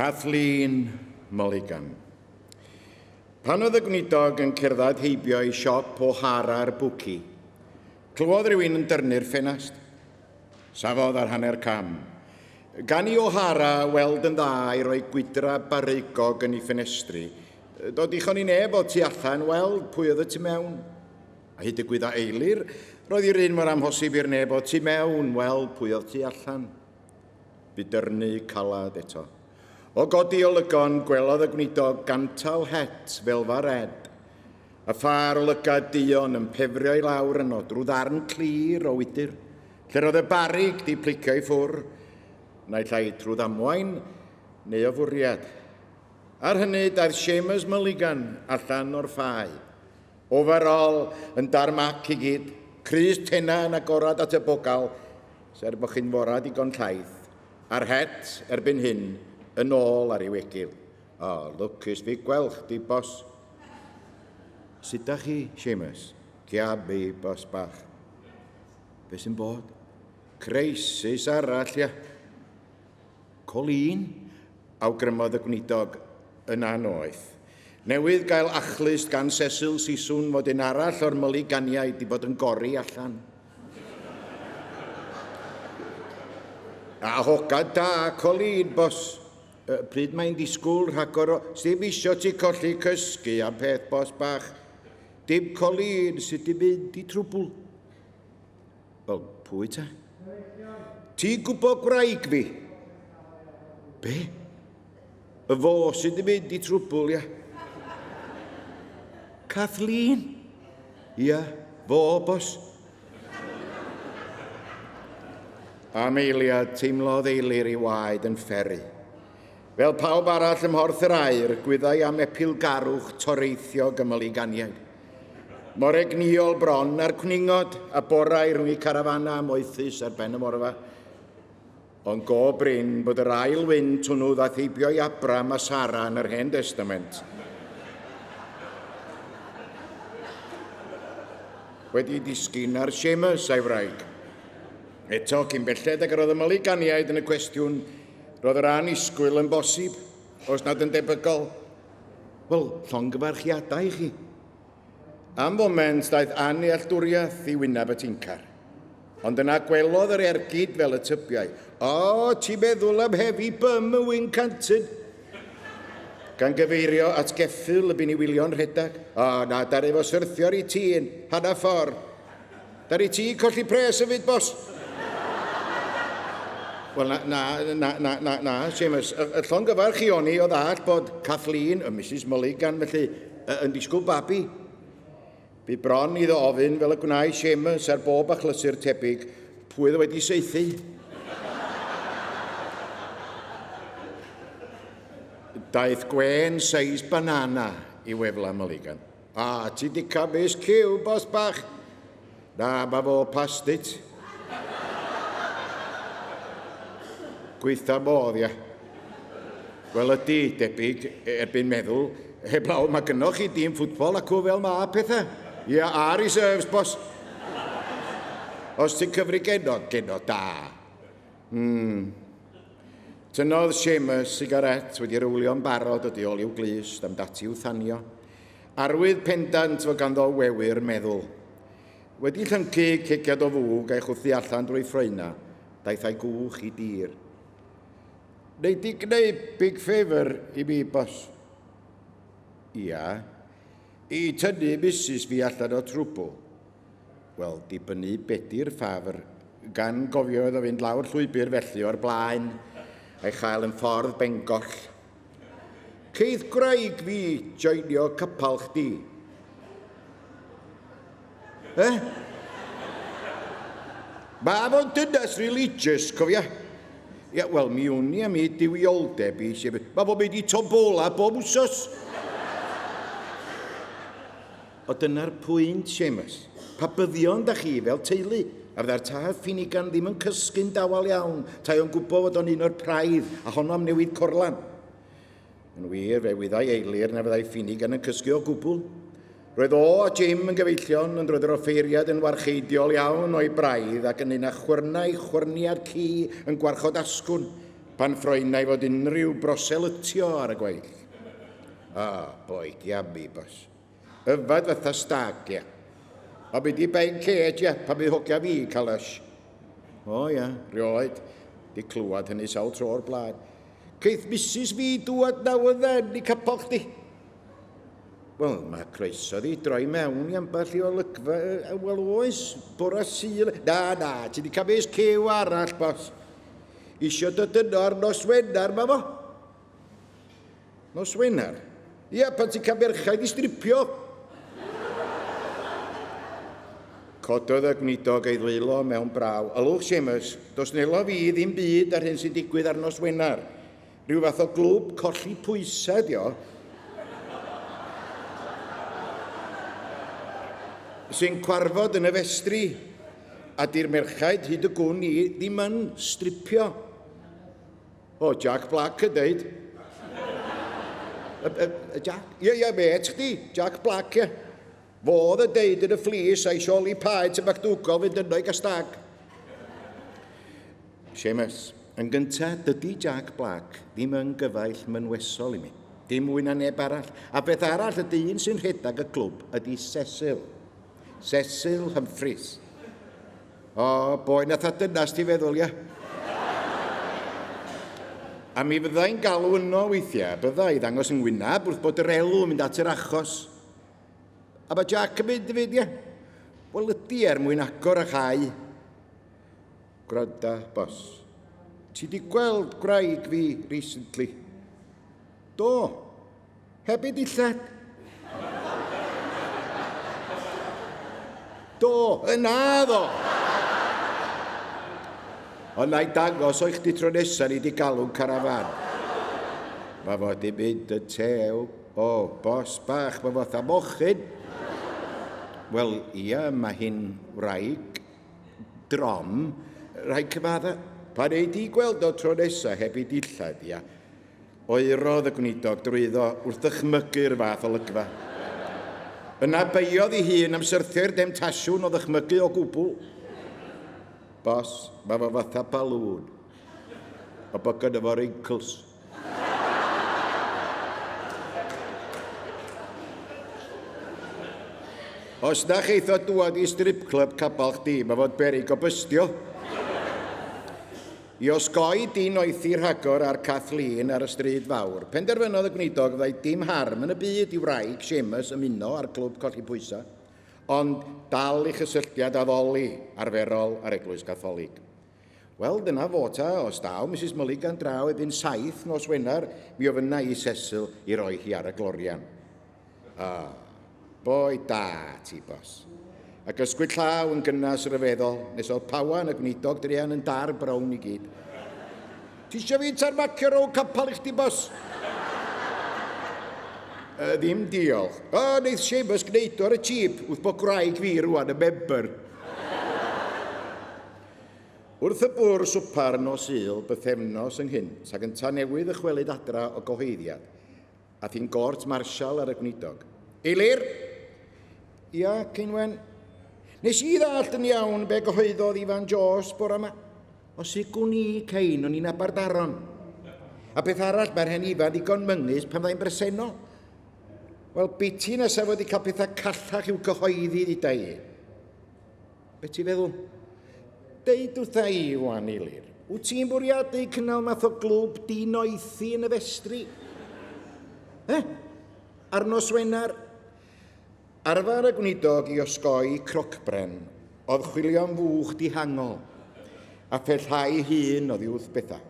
Kathleen Mulligan. Pan oedd y gweinidog yn cerdded heibio i siop O'Hara'r bwci, clywodd rhywun yn dyrnu'r ffenast. Safodd ar hanner cam. Gan i O'Hara weld yn dda i roi gwydra bareugog yn ei ffenestri, do dichon i neb o tu allan weld pwy oedd y tu mewn. A hyd y gwydda Eilir, roedd i'r un mor amhosib i'r neb o tu mewn weld pwy oedd tu allan. Bu dyrnu calad eto. O godi olygon, gwelodd y gweinidog gantal het felfa red, a phâr o lygad duon yn pefrio i lawr yno drwy ddarn clir o wydr, lle roedd y barrug 'di plicio i ffwr, naill ai trwy ddamwain neu o fwriad. Ar hynny, daeth Seamus Mulligan allan o'r ffau. Overall, yn darmac i gyd, crys tena yn agorad at y bogal, ser bod chi'n fora digon llaith, a'r het, erbyn hyn, yn ôl ar ei wegil. O, lwcus fi gweld chdi, bos. Sut da chi, Seamus? Cia fi, bos bach. Be sy'n bod? Creisis arall, ia. Colleen? Awgrymodd y gweinidog yn annoeth. Newydd gael achlust gan Cecil Siswn fod un arall o'r Mulliganiaid 'di bod yn gori allan. A hoga da, Colleen, bos. Pryd mae'n disgwyl rhagor o... Sdim isio ti colli cysgu am peth, bos bach. Dim Colleen sydd 'di mynd i trwbl. Wel, pwy ta? Ti'n gwybod gwraig fi? Be? Y fo sydd wedi mynd i trwbl, ia. Kathleen? Ia, fo, bos. Am eiliad, teimlodd Eilir ei waed yn fferru. Fel pawb arall ym Mhorth yr Aur, gwyddai am epilgarwch toreithiog y Mulliganiaid. Mor egnïol bron â'r cwningod a borai rhwng eu carafanau moethus ar ben y morfa. Ond go brin bod yr ail wynt hwnnw ddaeth heibio i Abram a Sara yn yr Hen Destament wedi disgyn ar Seamus a'i wraig. Eto, cyn belled ag yr oedd y Mulliganiaid yn y cwestiwn, roedd yr annisgwyl yn bosib, os nad yn debygol. Wel, llongyfarchiadau i chi. Am foment, daeth annealltwriaeth i wyneb y tincar. Ond yna gwelodd yr ergyd fel y tybiai. O, ti'n meddwl am heavy bum y Wyn Canton? Gan gyfeirio at geffyl y bu'n ei wylio'n rhedeg. O, na, daru fo syrthio ar ei tîn, hanner ffordd. Daru ti colli pres hefyd, bos? Wel, na, na, na, na, na, na, Seamus, y, y llongyfarch i oni o ddall bod Kathleen, y Mrs Mulligan, felly, yn disgwyl babi. Bu bron iddo ofyn, fel y gwnâi Seamus ar bob achlysur tebyg, pwy oedd wedi saethu. Daeth gwên seis banana i wefla Mulligan. A, ti di cael mis cyw, bos bach? Na, mae fo past it. Gweitha modd, ia. Wel ydy, debyg, erbyn meddwl, heblaw mae gynnoch chi dîm ffwtbol acw fel ma pethau. Ia, a reserves, bos. Os ti'n cyfri genod, genod da. Hmm. Tynnodd Seamus sigaret wedi rowlio'n barod o du ôl i'w glust am dati i'w thanio. Arwydd pendant fod ganddo wewyr meddwl. Wedi llyncu cegiad o fwg a'i chwthu allan drwy ffroena, daeth a'i gwch i dir. Nei di gwneud big favour i mi, bos? Ia. I tynnu Misus fi allan o trwbl. Wel, dibynnu be di'r ffafr, gan gofio iddo fynd lawr llwybr felly o'r blaen, a'i chael yn ffordd bengoll. Ceith gwraig fi joinio capal chdi. Eh? Mae fo'n dynas religious, cofia. Ia, wel, mi wn i am ei duwioldeb i. Mae fo'n mynd i tombola bob wsos. O dyna'r pwynt, Seamus. Pabyddion da chi fel teulu, a fydda'r tad Finnegan ddim yn cysgu'n dawel iawn, tae o'n gwybod fod o'n un o'r praidd, a honno am newid corlan. Yn wir, fe wyddai Eilir na fyddai Finnegan yn cysgu o gwbl. Roedd o a Jim yn gyfeillion, ond roedd yr offeiriad yn warcheidiol iawn o'i braidd ac yn un â chwyrnau chwyrniad ci yn gwarchod asgwrn. Pan ffroenai fod unrhyw broselytio ar y gweill. O, boi, diamu, bos. Yfad fatha stag, ia. A be di Ben Cage, ia, pan bydd hogia fi yn cael ysh. O, ia, rioed. Di clywed hynny sawl tro o'r blaen. Ceith Mrs fi dŵad now and then i capel chdi. Wel, mae croeso ddi droi mewn i ambell i olygfa. Wel, oes, bora Sul. Na, na, ti di cael mis cyw arall, bos. Isio dod yno ar nos Wener, ma fo. Nos Wener? Ia, pan ti'n cael merchaid i stripio. Cododd y gweinidog ei ddwylo mewn braw. Ylwch, Seamus, does nelo fi ddim byd ar hyn sy'n digwydd ar nos Wener. Rhyw fath o glwb colli pwysau, dio. Sy'n cwarfod yn y festri, a di'r merchaid hyd y gwn i ddim yn stripio. O, Jack Black yn deud. Y, y, y Jack? Ie, ie, met chdi, Jack Black, ie. Fo oedd yn deud yn y fflis a'i sioli paent y MacDougall fynd yno i gastag. Seamus, yn gynta, dydy Jack Black ddim yn gyfaill mynwesol i mi. Dim mwy na neb arall. A beth arall, y dyn sy'n rhedeg y clwb ydy Cecil. Cecil Humphreys. O, boi nath a dynas ti feddwl, ia? A mi fyddai'n galw yno weithiau, byddai, i ddangos yng ngwyneb wrth bod yr elw yn mynd at yr achos. A mae Jack yn mynd hefyd, ia? Wel ydy er mwyn agor a chau. Gwranda, bos. Ti di gweld gwraig fi recently? Do. Heb ei dillad. Do, yna ddo. Ond na i dangos o'i chdi tro nesa ni di galw'n carafan. Mae fo di mynd yn tew. O, bos bach, mae fatha mochyn. Wel, ia, mae hi'n wraig drom, rhaid cyfadda. Pan ei di gweld o tro nesa heb ei dillad, ia, Oerodd y gweinidog drwyddo wrth ddychmygu'r fath olygfa. Yna beiodd ei hun am syrthio i'r demtasiwn o ddychmygu o gwbl. Bos, mae fo fatha balŵn. O bod gynno fo wrinkles. Os na cheith o dŵad i strip club capal chdi, mae fo'n beryg o bystio. I osgoi dinoethi rhagor ar Kathleen ar y stryd fawr, penderfynodd y gweinidog fyddai dim harm yn y byd i wraig Seamus ymuno â'r clwb colli pwysau, ond dal ei chysylltiad addoli arferol â'r Eglwys Gatholig. Wel, dyna fo ta, os daw Misus Mulligan draw erbyn saith nos Wener, mi ofynna i Cecil i roi hi ar y glorian. Ah, boi da ti, bos. Ac ysgwyd llaw yn gynnas ryfeddol, nes oedd pawan y gweinidog druan yn dar brown i gyd. Ti eisiau fi tarmacio rownd capel i chdi, bos? Uh, ddim diolch. O, oh, neith Seamus gwneud o ar y cheap, wrth bod gwraig fi rwan y member. Wrth y bwr swpar nos Sul, bythefnos ynghynt, ac ynta newydd ddychwelyd adra o gyhoeddiad, Ath hi'n gort marsial ar y gweinidog. Eilir! Ia, Ceinwen. Nes i ddallt yn iawn be gyhoeddodd Ifan Jones bora yma. Os i gwn i, Cein, o'n i'n Aberdaron. A beth arall, mae'r hen Ifan ddigon myngus pan fyddai'n bresennol. Wel, biti nesaf wedi cael pethau callach i'w cyhoeddi, dduda i. Be ti'n feddwl? Deud wrtha i, wan, Eilir, wyt ti'n bwriadu cynnal math o glwb dinoethi yn y festri? Eh? Ar nos Wener? Arfer y gweinidog i osgoi crocbren oedd chwilio am fwch dihangol a phellhau hun oddi wrth bethau.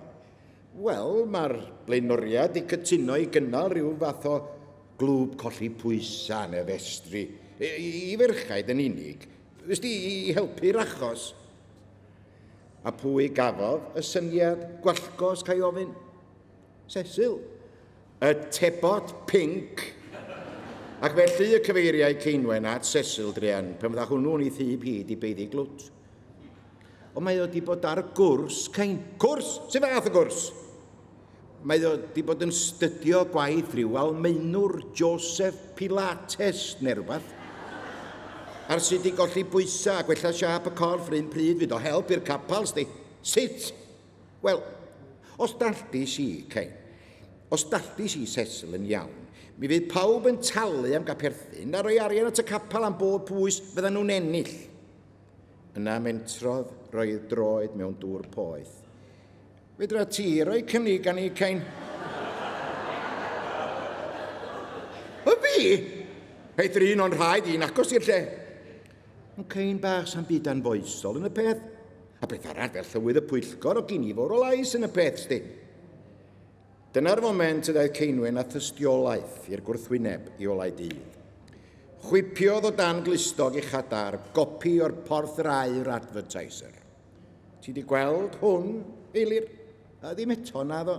Wel, mae'r blaenoriaid 'di cytuno i gynnal rhyw fath o glwb colli pwysau yn y festri, i ferchaid yn unig, wsti, i helpu'r achos. A pwy gafodd y syniad gwallgos, ca i ofyn? Cecil. Y tebot pinc. Ac felly y cyfeiriai Ceinwen at Cecil druan, pan fydda hwnnw'n ei thyb hi 'di baeddu glwt. Ond mae o 'di bod ar gwrs, Cain. Cwrs? Sut fath o gwrs? Mae o 'di bod yn stydio gwaith rhyw Almaenwr, Joseph Pilates neu rhywbeth. Ar sut i golli bwysa a gwella siâp y corff rhywun pryd fydd o help i'r capal, sdi. Sut? Wel, Os dalltis i, Cain, os dalltis i Cecil yn iawn, mi fydd pawb yn talu am gael perthyn a rhoi arian at y capel am bob pwys fyddan nhw'n ennill. Yna mentrodd roi droed mewn dŵr poeth. Fedra ti roi cynnig gan i, Cain? Y fi? Heith yr un o'n rhaid i'n agos i'r lle. Ond Cain bach sa'n byd anfoesol yn y peth. A beth arall, fel llywydd y pwyllgor o gyn i fawr o lais yn y peth, sti. Dyna'r foment y daeth Ceinwen â thystiolaeth i'r gwrthwyneb i olau dydd. Chwipiodd o dan glustog ei chadar gopi o'r Porth yr Aur Advertiser. Ti di gweld hwn, Eilir? A ddim eto, naddo.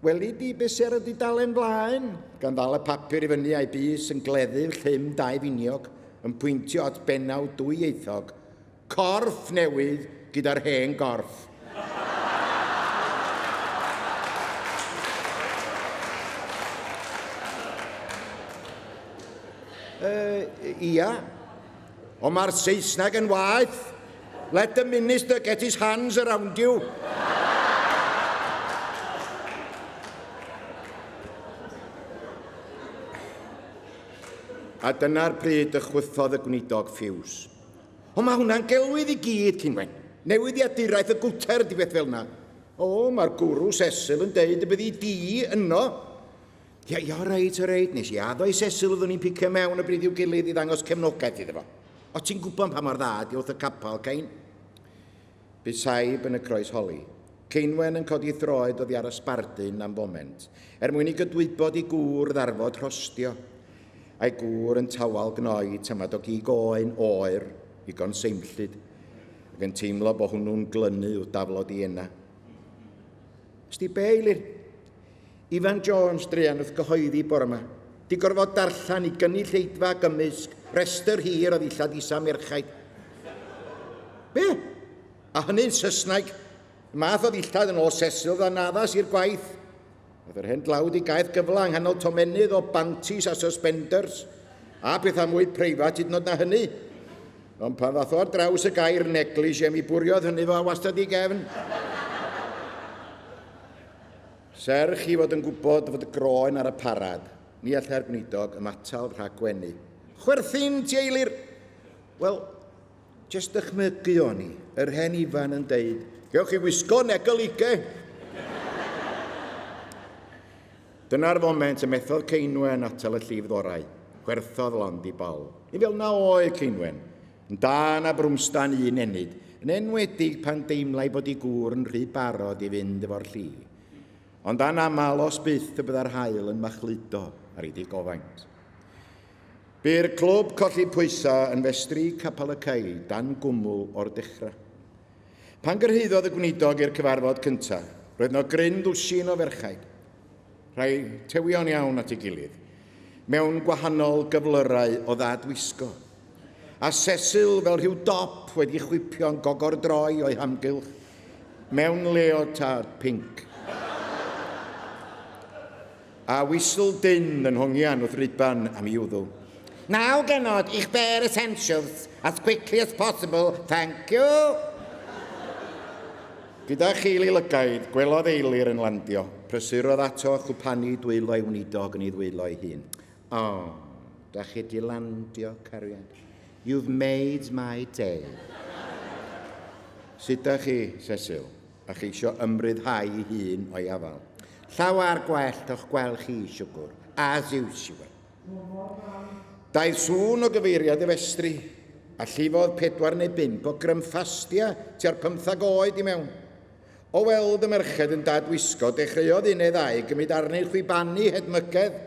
Weli di be sy ar y dudalen flaen? Gan ddal y papur i fyny a'i bys yn gleddu llym dau finiog, yn pwyntio at bennawd dwyieithog, Corff newydd gyda'r hen gorff. Uh, ia. Ond mae'r Saesneg yn waeth. Let the minister get his hands around you. A dyna'r pryd y chwythodd y gweinidog ffiws. Ond mae hwnna'n gelwydd i gyd, Ceinwen. Newyddiaduraeth y gwter ydi beth fel yna. O, mae'r gwrw Cecil yn deud y byddi di yno. Ia, ia, reit, reit. Nes i addo i Cecil fyddwn ni'n picio mewn y bryd i'w gilydd i ddangos cefnogaeth iddo fo. O ti'n gwybod pa mor dda di wrth y capel, Cain? Bu saib yn y croes holi. Ceinwen yn codi throed oddi ar y sbardun am foment, er mwyn i gydwybod i gŵr ddarfod rhostio. A'i gŵr yn tawel gnoi tamad o gig oen oer, igon seimllyd, ac yn teimlo bo hwnnw'n glynu wrth daflod i ena. Sti be, Eilir? Ifan Jones druan wrth gyhoeddi bore yma. Di gorfod darllen i gynulleidfa gymysg restr hir o ddillad isa merchaid. Be? A hynny'n Saesneg. Y math o ddillad yn ôl Cecil dda'n addas i'r gwaith. Oedd yr hen dlawd i gaeth gyfla yng nghanol tomennydd o bantis a suspenders a pethau mwy preifat hyd yn oed na hynny. Ond pan ddath o ar draws y gair neglige mi bwriodd hynny fo wastad i gefn. Serch i fod yn gwybod fod y groen ar y parad, ni allai'r gweinidog ymatal rhag gwenu. Chwerthin, ti Eilir! Wel, jyst dychmygu o'n i, yr hen Ifan yn deud, gewch chi wisgo neglige! Dyna'r foment y methodd Ceinwen atal y llif ddorau. Chwerthodd lond i bol. Ni fel na oedd Ceinwen. Yn dân a brwmstan un ennyd, yn enwedig pan deimlai bod ei gŵr yn rhy barod i fynd efo'r lli. Ond anaml, os byth, y byddai'r haul yn machludo ar ei digofaint. Bu'r clwb colli pwysau yn festri Capel y Cei dan gwmwl o'r dechrau. Pan gyrhaeddodd y gweinidog i'r cyfarfod cyntaf, roedd 'no gryn ddwsin o ferchaid, rhai tewion iawn at ei gilydd, mewn gwahanol gyflyrau o ddadwisgo. A Cecil fel rhyw dop wedi chwipio'n gogordroi o'i hamgylch mewn leotard pinc. A whistle dynn yn hongian wrth ruban am ei wddw. Now, genod, i'ch bare essentials as quickly as possible, thank you. Gyda chil ei lygaid, gwelodd Eilir yn landio. Prysurodd ato a chwpanu dwylo ei weinidog yn ei ddwylo ei hun. O, da chi di landio, cariad. You've made my day. Sut da chi, Cecil? A cheisio ymryddhau ei hun o'i afael. Llawar gwell o'ch gweld chi, siwgwr. As usual. Daeth sŵn o gyfeiriad y festri, a llifodd pedwar neu bump o grymffastia tua'r pymthag oed i mewn. O weld y merched yn dadwisgo, dechreuodd un neu ddau gymryd arni chwibanu hedmygedd.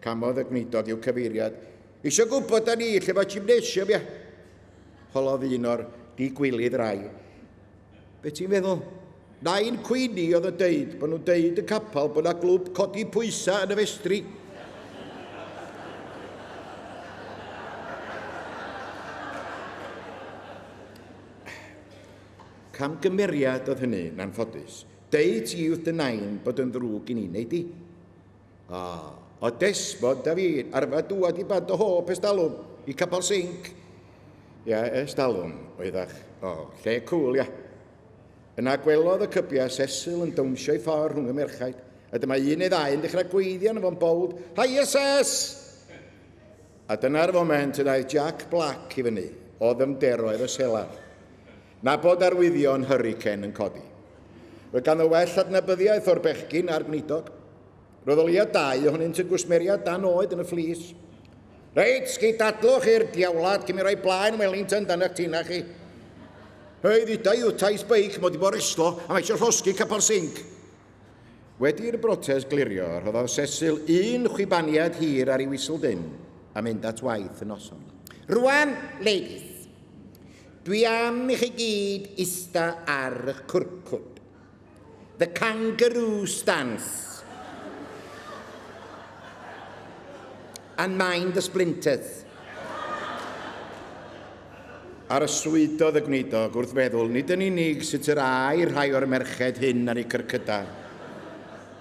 Camodd y gweinidog i'w cyfeiriad. Isio gwybod da ni lle mae gymnasium, ia? Holodd un o'r digwilydd rai. Be ti'n feddwl? Nain Queenie oedd yn deud bod nhw'n deud y capel bod yna glwb codi pwysau yn y festri. Camgymeriad oedd hynny, yn anffodus. Deud ti wrth dy nain bod yn ddrwg i ni, nei di? A, o desbod da fi, arfer dŵad i bad o hob estalwm, i capel sinc. Ia, estalwm, oeddach. O, lle cwl, ia. Yna gwelodd y cybiau Cecil yn dawnsio ei ffordd rhwng y merchaid, a dyma un neu ddau yn dechrau gweiddi arno fo'n bowld, Hiya Ces! A dyna'r foment y daeth Jack Black i fyny o ddyfnderoedd y selar. Nabod arwyddion hurricane yn codi. Roedd ganddo well adnabyddiaeth o'r bechgyn a'r gweinidog. Roedd o leia dau ohonynt yn gwsmeriaid dan oed yn y fflis. Reit, sgei dadlwch i'r diawlad cyn mi roi blaen Wellington dan eich tina chi. Hei, dduda i wrth Tais Beic mod i bod reslo a mae eisiau llosgi capel sinc. Wedi i'r brotest glirio, rhoddodd Cecil un chwibaniad hir ar ei wisl dynn a mynd at waith y noson. Rwan, ladies, dwi am i chi gyd ista ar eich cwrcwd. The kangaroo stance. And mind the splinters. Arswydodd y gweinidog wrth feddwl nid yn unig sut yr âi rhai o'r merched hyn ar eu cyrcydau,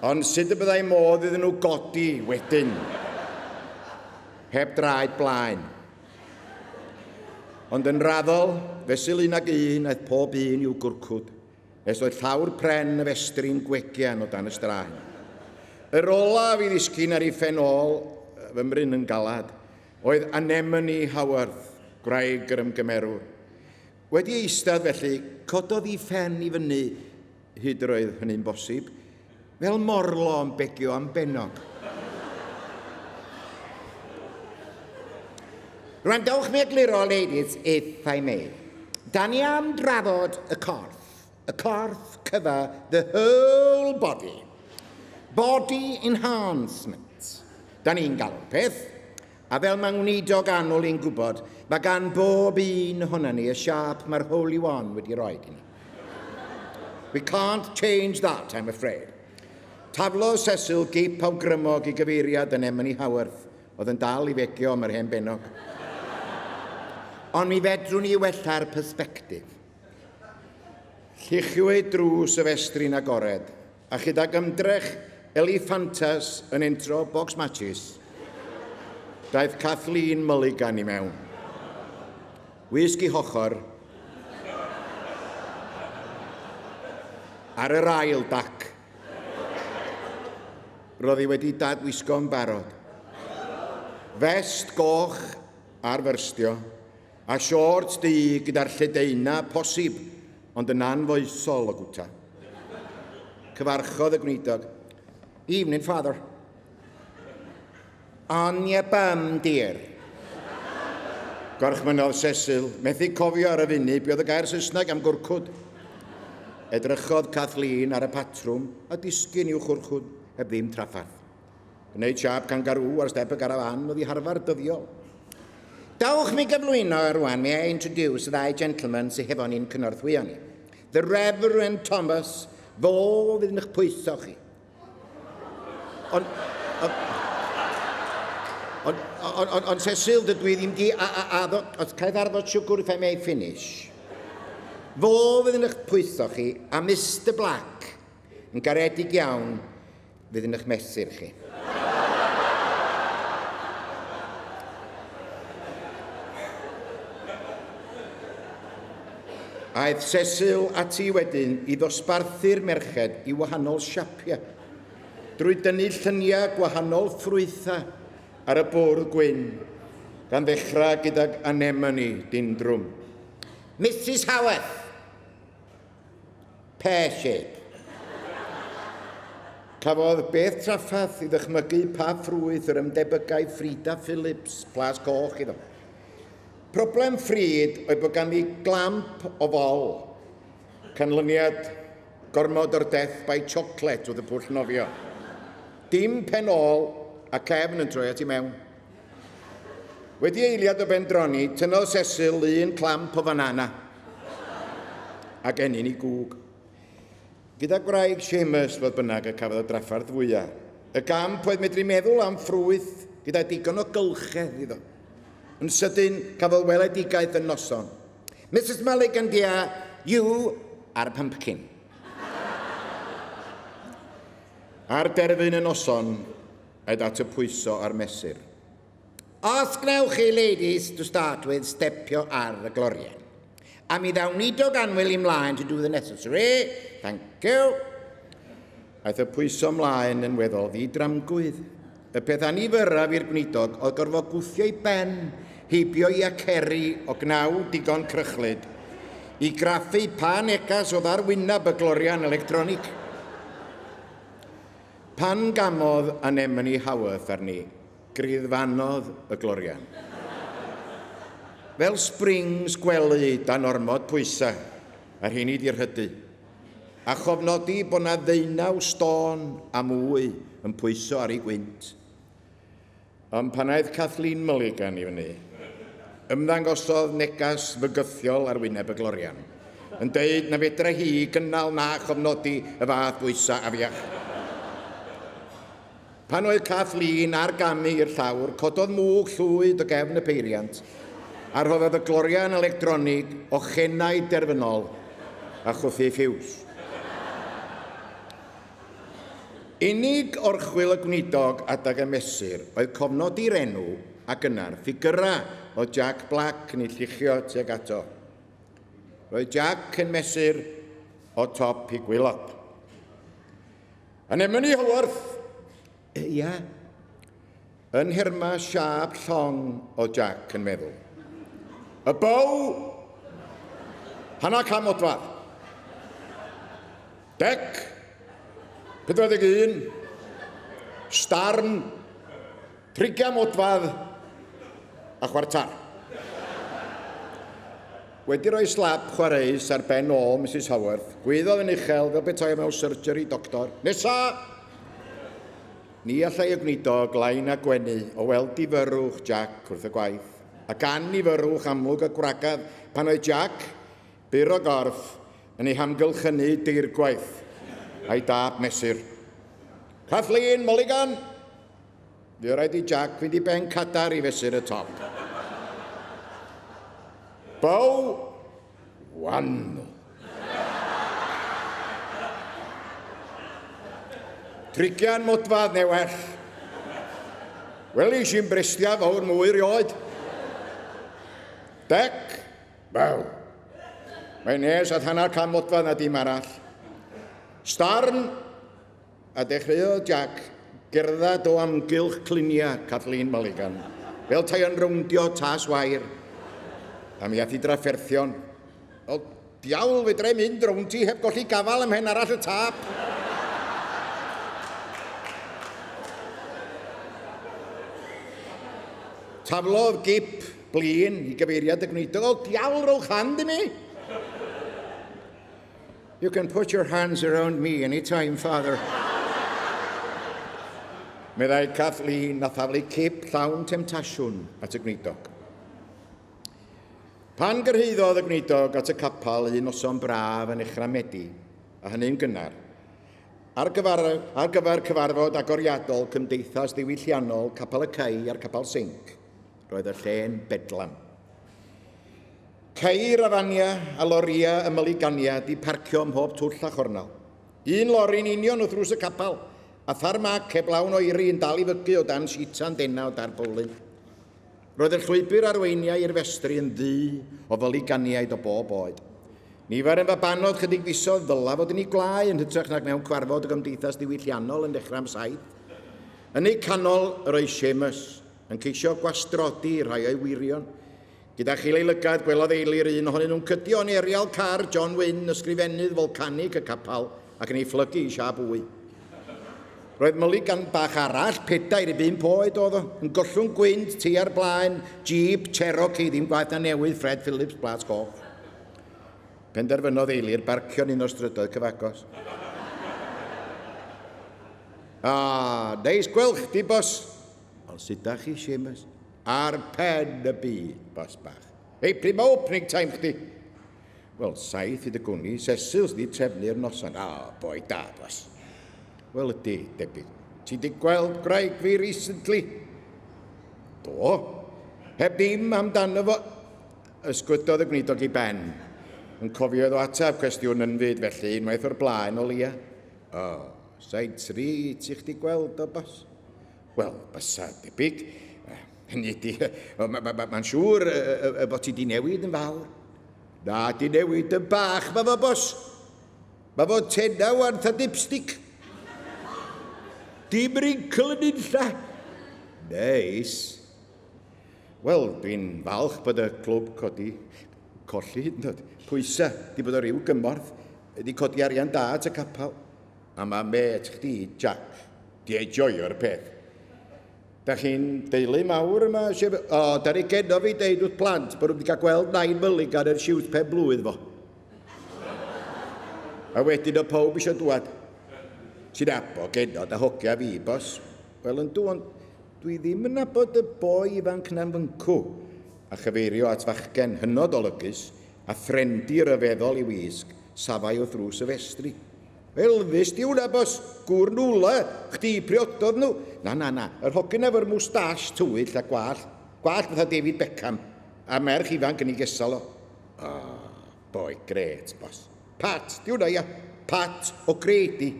ond sut y byddai modd iddyn nhw godi wedyn, heb draed blaen. Ond yn raddol, fesul un ag un, aeth pob un i'w gwrcwd. Nes oedd llawr pren y festri'n gwegian o dan y straen. Yr olaf i ddisgyn ar ei phen ôl, fy mryn yn galad, oedd Anemone Howarth, gwraig yr ymgymerwr. Wedi eistedd felly, cododd ei phen i fyny, hyd yr oedd hynny'n bosib, fel morlo yn begio am bennog. Rwan, dowch mi egluro, ladies, if I may. Da ni am drafod y corff. Y corff cyfa, the whole body. Body enhancement. Da ni'n galw'r peth. A fel mae'n wneudog annwl i'n gwybod, mae gan bob un ohona ni y siâp mae'r Holy One wedi rhoi i ni. We can't change that, I'm afraid. Taflodd Cecil gip awgrymog i gyfeiriad Anemone Howarth, oedd yn dal i fegio am yr hen bennog. Ond mi fedrwn ni wella'r perspectif. Lluchiwyd drws y festri'n agored, a chydag ymdrech Elephantas yn entro bocs matches, daeth Kathleen Mulligan i mewn. Wisg i hochr ar yr ail dac. Roedd hi wedi dadwisgo'n barod. Fest goch ar fyrstio, a siorts du gyda'r lledaena posib, ond yn anfoesol o gwta. Cyfarchodd y gweinidog. Evening, father. On your bum, dear. Gorchmynodd Cecil, methu cofio ar y funud be oedd y gair Saesneg am gwrcwd. Edrychodd Kathleen ar y patrwm a disgyn i'w chwrchwd heb ddim trafferth. Gwneud siâp kangaroo ar step y garafán oedd ei harfer dyddiol. Dowch mi gyflwyno rwan, may I introduce y ddau gentleman sydd hefo ni'n cynorthwyo ni. The Reverend Thomas, fo fydd yn eich pwyso chi. Ond, ond, ond, ond, ond, ond Cecil, dydw i ddim di a, a, a, os cael ddarfod siwgr if I may finish. Fo fydd yn eich pwyso chi, a Mr Black, yn garedig iawn, fydd yn eich mesur chi. Aeth Cecil ati wedyn i ddosbarthu'r merched i wahanol siapiau, drwy dynnu lluniau gwahanol ffrwythau ar y bwrdd gwyn, gan ddechrau gydag anemone dindrwm. Mrs Howarth, pear shape. Cafodd beth trafferth i ddychmygu pa ffrwyth yr ymdebygai Frida Phillips, Plas Coch iddo. Problem Frid oedd bod ganddi glamp o fol. Canlyniad gormod o'r death by chocolate wrth y pwll nofio. Dim pen ôl a cefn yn troi at i mewn. Wedi eiliad o bendroni, tynnodd Cecil un clamp o fanana ac ennyn i gwg. Gyda gwraig Seamus, fodd bynnag, y cafodd y drafferth fwyaf. Y gamp oedd medru meddwl am ffrwyth gyda digon o gylchedd iddo. Yn sydyn, cafodd weledigaeth y noson. Mrs Mulligan, dear, you are a pumpkin. Ar derfyn y noson, aed at y pwyso a'r mesur. Os gwnewch chi, ladies, to start with, stepio ar y glorian. A mi ddaw Nidog Anwyl i mlaen to do the necessary. Thank you. Aeth y pwyso mlaen yn weddol ddi-dramgwydd. Y peth annifyrraf i'r gweinidog oedd gorfod gwthio ei ben heibio i aceri o gnaw digon crychlyd i graffu pa negas oedd ar wyneb y glorian electronig. Pan gamodd Anemone Howarth arni, griddfanodd y glorian. Fel springs gwely dan ormod pwysau, a rheini 'di rhydu. A chofnodi bod 'na ddeunaw stôn a mwy yn pwyso ar ei gwynt. Ond pan aeth Kathleen Mulligan i fyny, ymddangosodd negas fygythiol ar wyneb y glorian, yn deud na fedrai hi gynnal na chofnodi y fath bwysau afiach. Pan oedd Kathleen ar gamu i'r llawr, cododd mwg llwyd o gefn y peiriant, a rhoddodd y glorian electronig ochenau derfynol a chwthu ffiws. Unig orchwyl y gweinidog adag y mesur oedd cofnodi'r enw ac yna'r ffigyrau oedd Jack Black yn eu lluchio tuag ato. Roedd Jack yn mesur o top i gwaelod. Anemone Howarth! Ia. Yn nhermau siâp llong oedd Jack yn meddwl. Y bow! Hanna cam modfedd. Dec! 41. Starn! Trigian modfedd a chwartar. Wedi rhoi slap chwareus ar ben ôl Misus Howarth, gwaeddodd yn uchel fel petai o mewn surgery doctor, Nesa! Ni allai y gweinidog lai na gwenu o weld difyrrwch Jack wrth y gwaith, ac annifyrrwch amlwg y gwragedd pan oedd Jack, byr o gorff, yn ei hamgylchynu deirgwaith a'i dâp mesur. Kathleen Mulligan! Fuodd raid i Jack fynd i ben cadar i fesur y top. Bow one. Trigian modfad neu well. Welis i'n brestia fawr mwy rioed. Dec, bow. Mae'n nes at hanner can modfad na dim arall. Starn, A dechreuodd Jack gerdded o amgylch cluniau Kathleen Mulligan, fel tai yn rowndio tas wair. A mi ath i drafferthion. O, diawl, fedra i mynd rownd ti heb golli gafael ym mhen arall y tâp. Taflodd gip blin i gyfeiriad y gweinidog. O, diawl, rowch hand i mi! You can put your hands around me any time, father. Meddai Kathleen a thaflu cip llawn temtasiwn at y gweinidog. Pan gyrhaeddodd y gweinidog at y capel un noson braf yn nechrau Medi, a hynny'n gynnar, ar gyfer, ar gyfer cyfarfod agoriadol Cymdeithas Ddiwylliannol Capel y Cei a'r Capel Sinc, roedd y lle'n bedlam. Ceir a fania a lorïau ym Myligania 'di parcio ym mhob twll a chornel. Un lori'n union wrth ddrws y capel, a tharmac heb lawn oeri yn dal i fygu o dan sitan denau o darpowlin. Roedd y llwybr arweiniai i'r festri yn ddu o Fyliganiaid o bob oed. Nifer yn fabanod chydig fisoedd ddyla fod yn eu gwlâu yn hytrach nag mewn cwarfod y gymdeithas ddiwylliannol yn dechrau am saith. Yn eu canol yr oedd Seamus, yn ceisio gwastrodi rhai o'i wyrion. Gyda chil ei lygad, gwelodd Eilir un ohonyn nhw'n cydio yn erial car John Wynn, ysgrifennydd folcanig y capel, ac yn ei phlygu i siâp wy. Roedd Mulligan bach arall, pedair i bump oed oedd o, yn gollwng gwynt tua'r blaen, Jeep Cherokee, ddim gwaeth na newydd Fred Phillips, Blas Goch. Penderfynodd Eilir barcio yn un o'r strydoedd cyfagos. Ah, neis gweld chdi, bos. Ond sut da chi, Seamus? Ar pen y byd, bos bach. Hei, pryd mae opening time chdi? Wel, 7 i dy gwni, Cecil sydd wedi trefnu'r noson. Ah, oh, boi da, bos. Wel, ydy, debyg. Ti di gweld gwraig fi recently? Do. Heb ddim amdano fo. Ysgwydodd y gweinidog i ben. Yn cofio iddo ateb cwestiwn ynfyd felly unwaith o'r blaen o leia. O, oh, said tri ti chdi gweld o, bos? Wel, bysa, debyg. Hynny ydy, mae'n siŵr bod ti di newid yn fawr. Na, di newid yn bach, mae fo bos. Mae fo tenau wan tha dipstick. Dim wrinkle yn unlla. Neis. Wel, dwi'n falch bod y clwb codi, colli hyd yn oed, pwysa, di bod o ryw gymorth, di codi arian da at y capel. A mae mêt chdi, Jack, di enjoyo'r peth. Da chi'n deulu mawr yma? Sef... O, da ni genno fi deud wrth plant bod nhw wedi cael gweld nain Mulligan yn siwt pen blwydd fo. A wedyn o pawb eisiau dwad. Ti'n abo genod a hogia fi, bos. Wel, yn ond dwi ddim yn nabod y boi ifanc na'n fyncw. A chyfeirio at fachgen hynod olygus a threndi ryfeddol i wisg, safai wrth drws y festri. Elvis di hwnna, bos. Gŵr Nula, chdi priododd nhw. Na, na, na, yr hogyn efo'r moustache tywyll a gwallt. Gwallt fatha David Beckham. A merch ifanc yn ei gesal o. Oh, boi gret, bos. Pat, di hwnna, ia. Pat O'Grady.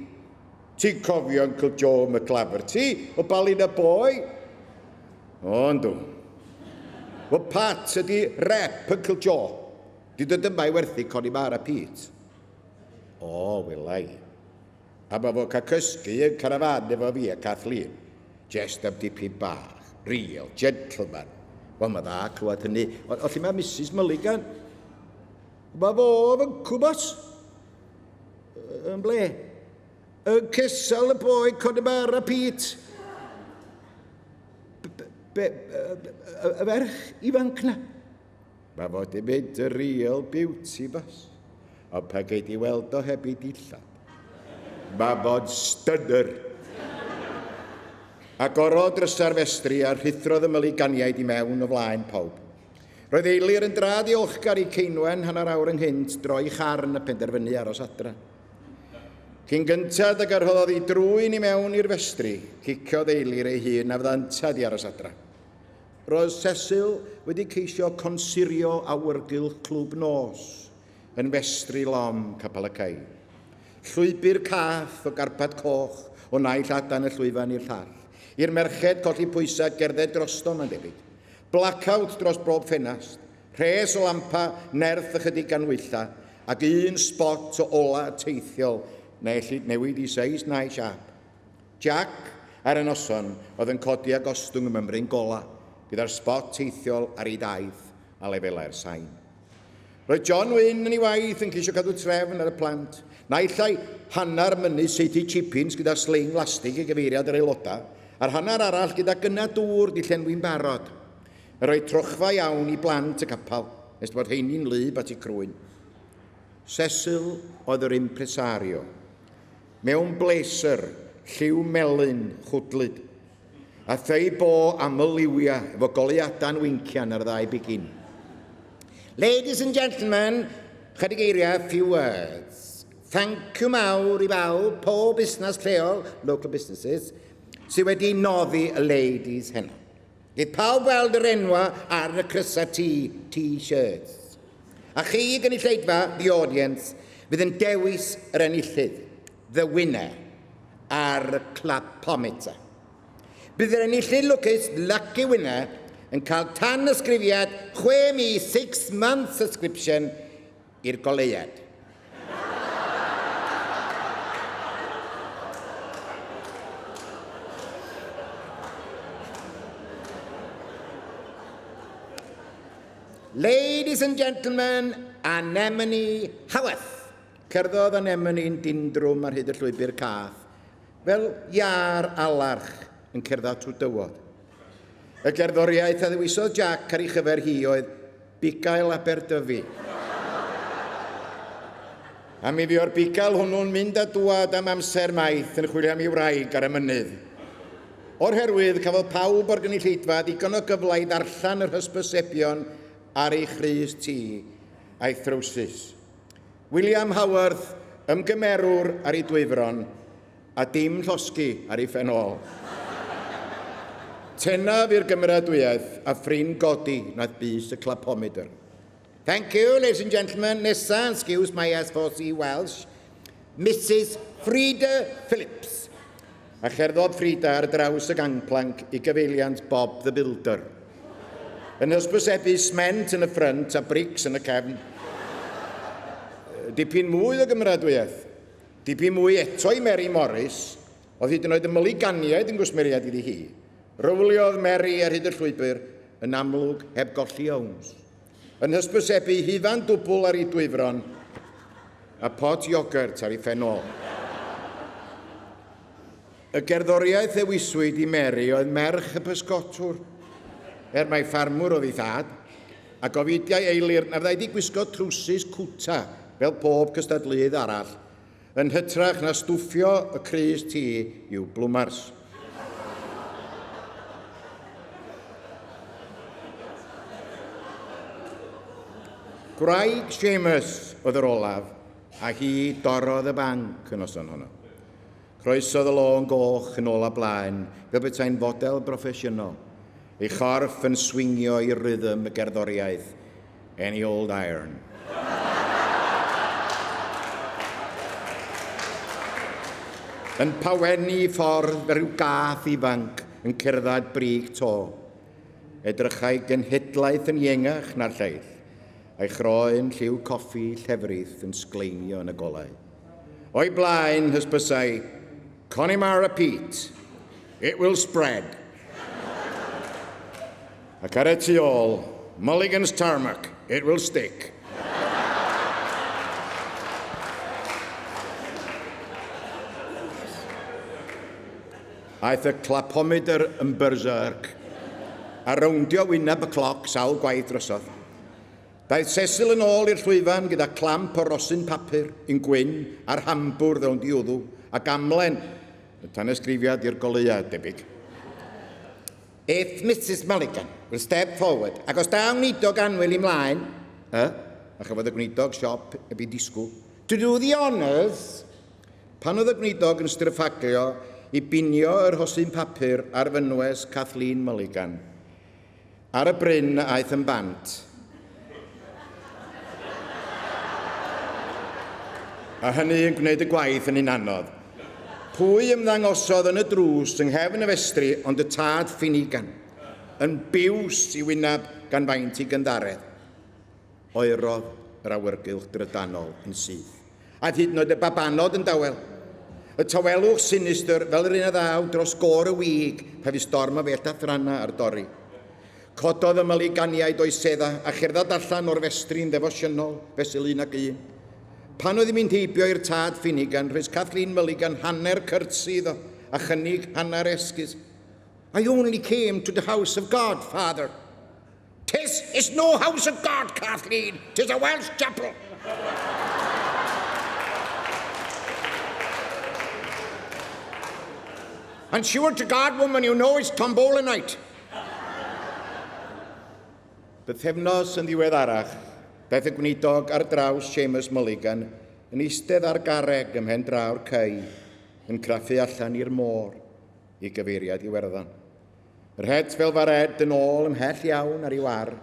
Ti'n cofio Uncle Joe McClafferty o Ballinaboy? O, yndw. Wel, Pat ydi rep Uncle Joe. Di dod yma i werthu Connemara Pete. O, wela i. A ma fo cael cysgu yn carafan efo fi a Kathleen. Jest am dipyn bach. Real gentleman. Wel, mae dda clywed hynny. O, o lle mae Mrs Mulligan? Mae fo yn cwbos. Yn ble? Yn cesal y boi Connemara Pete. Be, y ferch ifanc na? Mae fo 'di mynd yn real beauty, boss. Ond pan gei di weld o heb ei dillad, mae fo'n stunner. Agorodd drysa'r festri a rhuthrodd y myliganiaid i mewn o flaen pawb. Roedd Eilir yn dra diolchgar i Ceinwen hanner awr ynghynt droi charn a penderfynu aros adra. Cyn gyntad ag y rhoddodd ei drwyn i mewn i'r festri, ciciodd Eilir ei hun a fydda yntad i aros adra. Roedd Cecil wedi ceisio consurio awyrgylch clwb nos yn festri lom Capel y Cei. Llwybr cath o garpad coch o naill adan y llwyfan i'r llall. I'r merched colli pwysau gerdded drosto, mae'n debyg. Blackout dros bob ffenast. Rhes o lampa, nerth ychydig ganhwyllau, ac un sbot o ola teithiol na ellid newid i seis na'i siâp. Jack, ar y noson, oedd yn codi a gostwng y mymryn gola, gyda'r sbot teithiol ar ei daith a lefelau'r sain. Roedd John Wynn yn ei waith yn ceisio cadw trefn ar y plant, naill ai hanner mynydd saethu chipins gyda sling lastig i gyfeiriad yr aelodau, a'r hanner arall gyda gynnau dŵr 'di llenwi'n barod. Yn rhoi trochfa iawn i blant y capel, nes bod rheini'n wlyb at eu crwyn. Cecil oedd yr impresario. Mewn blazer lliw melyn chwdlyd, a thei bo aml-liwia efo goleuadau'n wincian ar y ddau bigyn. Ladies and gentlemen, chydig eiriau, few words. Thank you mawr i bawb, pob busnes lleol, local businesses, sydd wedi noddi y ladies heno. Bydd pawb weld yr enwa ar y crysau T, T-shirts. A chi, gynulleidfa, the audience, fydd yn dewis yr enillydd, the winner, ar y clapometer. Bydd yr enillydd lwcus, lucky winner, yn cael tanysgrifiad 6 mis, 6 month subscription, i'r goleuad. Ladies and gentlemen, Anemone Howarth. Cerddodd Anemone'n dindrwm ar hyd y llwybr cath, fel iâr alarch yn cerdded trwy dywod. Y gerddoriaeth a ddewisodd Jack ar ei chyfer hi oedd Bugail Aberdyfi. A mi fuo'r bugail hwnnw'n mynd a dŵad am amser maith yn chwilio am ei wraig ar y mynydd. O'r herwydd, cafodd pawb o'r gynulleidfa ddigon o gyfle i ddarllen yr hysbysebion ar ei chrys T a'i throwsus. William Howarth, ymgymerwr ar ei dwyfron, a dim llosgi ar ei phen ôl. Tenaf i'r gymeradwyaeth a phrin godi wnaeth bys y clapomedr. Thank you, ladies and gentlemen. Nesa, excuse my S4C Welsh, Mrs Frida Phillips. A cherddodd Frida ar draws y gangplank i gyfeiliant Bob the Builder. Yn hysbysebu sment yn y ffrynt a brics yn y cefn. Dipyn mwy o gymeradwyaeth. Dipyn mwy eto i Mary Morris, oedd hyd yn oed y Mulliganiaid yn gwsmeriaid iddi hi. Rowliodd Mary ar hyd y llwybr, yn amlwg heb golli owns. Yn hysbysebu hufen dwbl ar ei dwyfron a pot iogurt ar ei phen ôl. Y gerddoriaeth ddewiswyd i Mary oedd merch y pysgotwr, er mai ffarmwr oedd ei thad, a gofidiai Eilir na fyddai 'di gwisgo trowsus cwta fel pob cystadleuydd arall, yn hytrach na stwffio y crys T i'w blwmars. Gwraig Seamus oedd yr olaf, a hi dorrodd y banc y noson honno. Croesodd y lôn goch yn ôl a blaen fel petai'n fodel broffesiynol, ei chorff yn swingio i rythm y gerddoriaeth Any Old Iron. Yn pawennu i ffordd fel rhyw gath ifanc yn cerdded brig to. Edrychai genhedlaeth yn iengach na'r lleill, a'i chroen lliw coffi llefrith yn sgleinio yn y golau. O'i blaen, hysbysai, Connemara Pete, it will spread. Ac ar y tu ôl, Mulligan's Tarmac, it will stick. Aeth y clapomedr yn berserk a rowndio wyneb y cloc sawl gwaith drosodd. Daeth Cecil yn ôl i'r llwyfan gyda clamp o rosyn papur, un gwyn, a'r hambwrdd rownd i wddw, ac amlen, y tanysgrifiad i'r goleuad, debyg. If Misus Mulligan will step forward, ac os daw weinidog annwyl i mlaen, Y? A chafodd y gweinidog siop heb ei disgwyl. To do the honours. Pan oedd y gweinidog yn stryffaglio i binio yr rhosyn papur ar fynwes Kathleen Mulligan, Ar y bryn aeth yn bant. A hynny yn gwneud y gwaith yn un anodd. Pwy ymddangosodd yn y drws yng nghefn y festri ond y tad Finnegan, yn biws i wyneb gan faint ei gynddaredd. Oerodd yr awyrgylch drydanol yn syth. Aeth hyd yn oed y babanod yn dawel. Y tawelwch sinistr fel yr un a ddaw dros gôr y wig pa fu storm o fellt a thrana ar dorri. Cododd y Mulliganiaid o'i seddau a cherdded allan o'r festri'n ddefosiynol fesul un ac un. Pan oedd hi'n mynd heibio i'r tad Finnegan, rhoes Kathleen Mulligan hanner cyrtsi iddo a chynnig hanner esgus. I only came to the house of God, father. Tis is no house of God, Kathleen. Tis a Welsh chapel. And sure to God, woman, you know it's tombola night. Bythefnos yn ddiweddarach, daeth y gweinidog ar draws Seamus Mulligan yn eistedd ar garreg ym mhen draw'r cei, yn craffu allan i'r môr i gyfeiriad Iwerddon. Yr het fel fared yn ôl ymhell iawn ar ei war,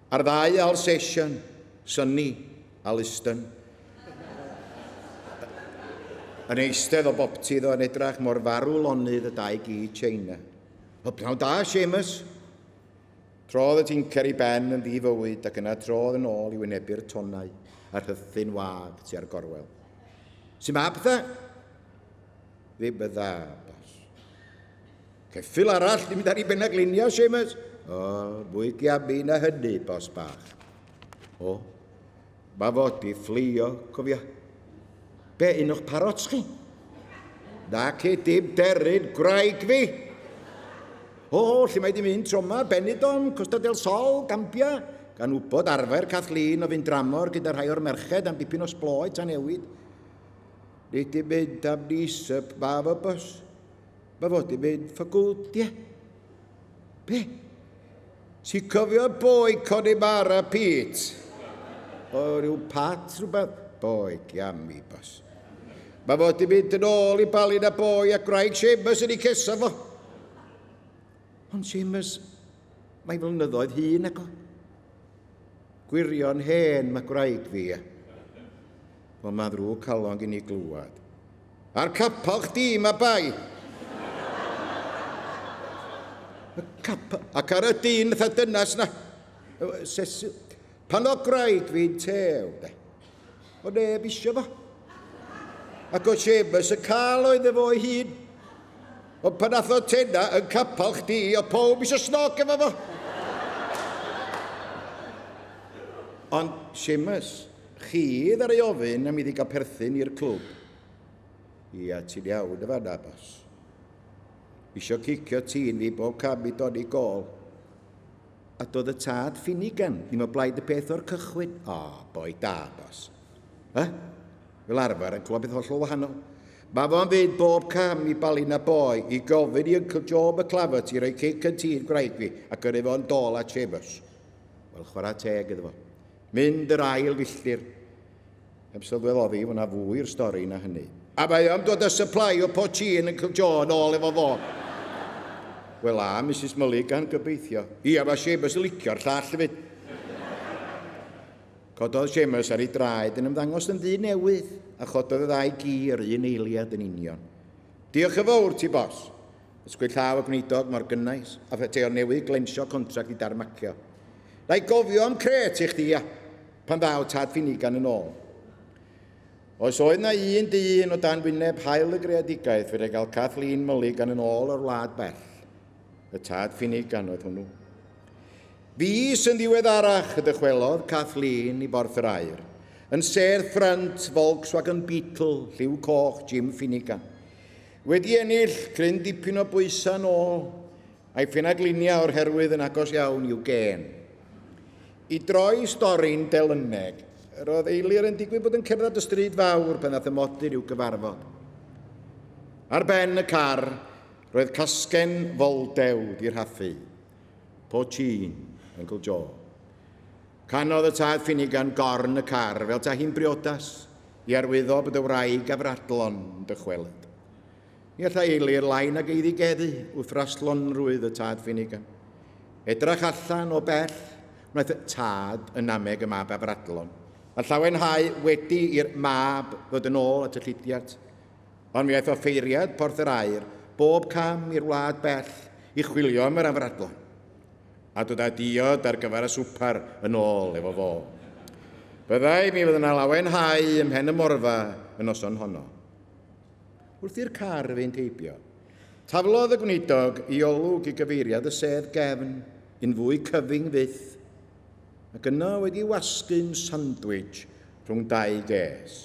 a'r ddau Alsatian, Sonny a Liston, yn eistedd o boptu iddo yn edrach mor farw lonydd y dau gi China. O, pnawn da, Seamus! Trodd y tincer i ben yn ddi-fywyd ac yna trodd yn ôl i wynebu'r tonnau a'r rhythyn wag tua'r gorwel. Su ma pethau? Ddim yn dda, bos. Ceffyl arall di mynd ar ei benna glinia, Seamus? O, mwy giami na hynny, bos bach. O, mae fod i fflio, cofia. Be, un o'ch parots chi? Na ce dim deryn, gwraig fi. O, lle mae di mynd tro yma? Benidorm, Costa del Sol, Gambia. Gan wybod arfer Kathleen o fynd dramor gyda rhai o'r merched am dipyn o sbloet a newid. Nid di mynd am nisep, ma fo bos. Mae fod i mynd for good, ie. Be? Ti'n cofio boi Connemara Pete? O, rhyw Pat, rhywbeth? Boi, giami, bos. Mae fod i mynd yn ôl i Balin a boi a gwraig Seamus yn ei cesa fo. Ond Seamus, mae flynyddoedd hyn ac o. Gwirion hen mae gwraig fi. Wel, mae'n ddrwg calon gen i glywed. A'r capel chdi, mae bai. Y capel... Ac ar y dyn fatha dynas na. Cecil. Pan o gwraig fi'n tew, de. O neb isio fo. Ac o Seamus y cael oedd efo ei hun. Ond pan nath o tena yn capal chdi, o pob isio snog efo fo. Ond Seamus, chi ddaru ofyn am iddi gael perthyn i'r clwb. Ia, ti'n iawn y fanna, bos. Isio cicio tîn fi bob cam i doni gôl. A doedd y tad Finnegan ddim o blaid y peth o'r cychwyn. O, boi da, bos. Ha? Fel arfer yn clywed beth hollol wahanol. Mae fo'n fynd bob cam i Balina Boi i gofyn i Uncle Joe McClavet i roi cic yn tîn gwraig fi a gyrru fo'n dôl at Seamus. Wel, chwarae teg iddo fo. Mynd yr ail filltir. Heb sylweddoli fod 'na fwy i'r stori na hynny. A mae o am dod â supply o poteen Uncle Joe yn ôl efo fo. Wel a, Misus Mulligan, gobeithio. Ia, mae Seamus yn licio'r llall hefyd. Cododd Seamus ar ei draed yn ymddangos yn ddyn newydd, a chododd y ddau gi yr un eiliad yn union. Diolch yn fawr ti, bos. Ysgwyd llaw y gweinidog mor gynnais, a phetai o newydd glensio contract i darmacio. Na i gofio am crêt i chdi, ia. Pan ddaw tad Finnegan yn ôl. Os oedd na un dyn o dan wyneb haul y greadigaeth fedrai gael Kathleen Mulligan yn ôl o'r wlad bell, y tad Finnegan oedd hwnnw. Fis yn ddiweddarach y dychwelodd Kathleen i Borth yr Aur, yn sedd ffrynt Volkswagen Beetle lliw coch Jim Finnegan. Wedi ennill cryn dipyn o bwysau'n ôl, a'i phenagliniau o'r herwydd yn agos iawn i'w gên. I droi stori'n delyneg, yr oedd Eilir yn digwydd bod yn cerdded y stryd fawr pan ddaeth y modur i'w gyfarfod. Ar ben y car, roedd casgen foldew di rhaffu. Poteen, Uncle Joe. Canodd y tad Finnegan gorn y car fel ta hi'n briodas i arwyddo bod y wraig afradlon yn dychwelyd. Ni allai Eilir lai nag eiddigeddu wrth raslonrwydd y tad Finnegan. Edrach allan o bell wnaeth y tad yn nameg y mab afradlon, a llawenhau wedi i'r mab ddod yn ôl at y llidiart. Ond mi aeth offeiriad Porth yr Aur bob cam i'r wlad bell i chwilio am yr afradlon, a dod â diod ar gyfer y swpar yn ôl efo fo. Byddai, mi fydd yna lawenhau ym mhen y morfa y noson honno. Wrth i'r car fynd heibio, taflodd y gweinidog ei olwg i gyfeiriad y sedd gefn, un fwy cyfyng fyth, ac yno wedi wasgu'n sandwich rhwng dau ges,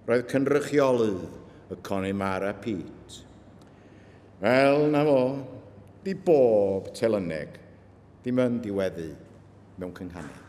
roedd cynrychiolydd y Connemara Pete. Wel, na fo, di bob telyneg ddim yn diweddu mewn cynghanedd.